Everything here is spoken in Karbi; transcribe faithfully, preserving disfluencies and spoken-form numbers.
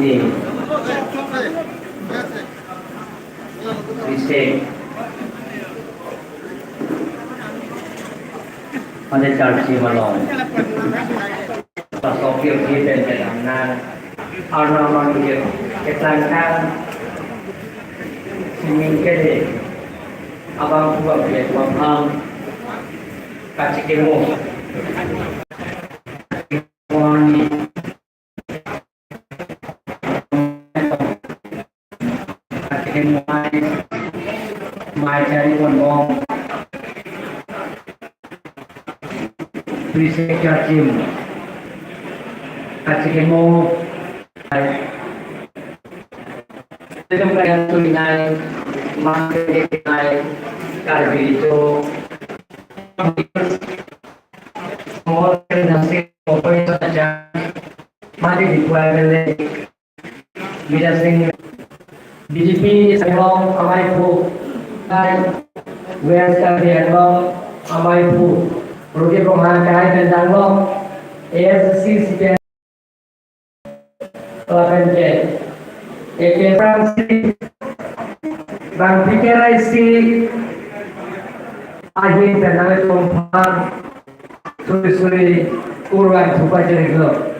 Mate charchi malong. Pasok kir kir pen pen nang. Arna mangkir ketang tang. Sining kede. Abang pu abang pam. Kachikimo. Wani. Akin mai, mai chari pon bom. Trisek Kachim. Kachikimo. Sedang kaya tulinai, mangkir nai, Karbi itu. Small industry operation aja. Mati di kuai mele. Bidya Sing, B J P Saigon amei pu, hai, West Karbi Anglong amei pu, Rugi Ronghang kahai pen danglo, A S C C P M, lapen ke, A K Francis, bang P K R I C, ahin pen nang tongphan, suri suri, urwan thupa jeriklo.